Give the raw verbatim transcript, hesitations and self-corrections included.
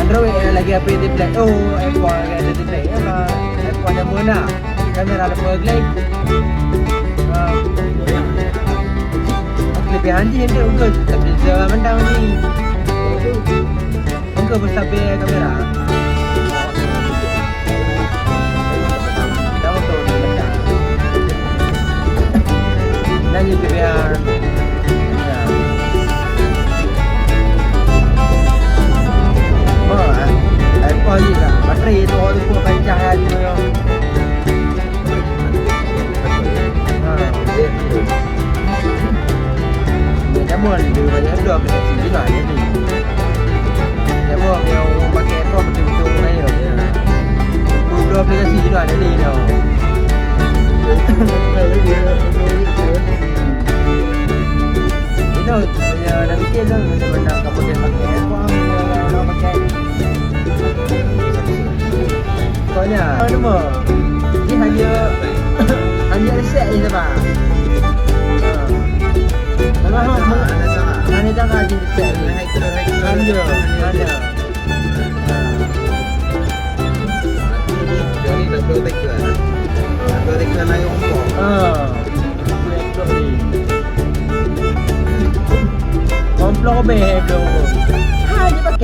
Android lagi H P di plek. Oh, iPhone lagi ada di plek. Ya, iPhone yang mana? Kamera lepas glare. Ah. Kelebihan jih tu, tapi zaman ni. Engkau bersabé kamera. Tahu tu macam. Nanya tu biar. Ya. Wah, apa ni lah? Baterai tu, tu pun pecah lah tu. Ha. Jamuan dia banyak dua aplikasi juga jadi. Jamuan yang orang pakai apa betul-betul orang kaya. Dua aplikasi juga jadi tau. Itu punya dah bikin tu, macam mana kamu dia pakai apa, orang pakai. Pokoknya, nama? Ini hanya, hanya resep je, Bang. Ha. Kalau hak, hanya cara je resep ni. Hanya, hanya. Ha. Jadi, dah tahu teka. Dah tahu teka lain rupa. Ha. Komplo beh dong. Ha, dia pakai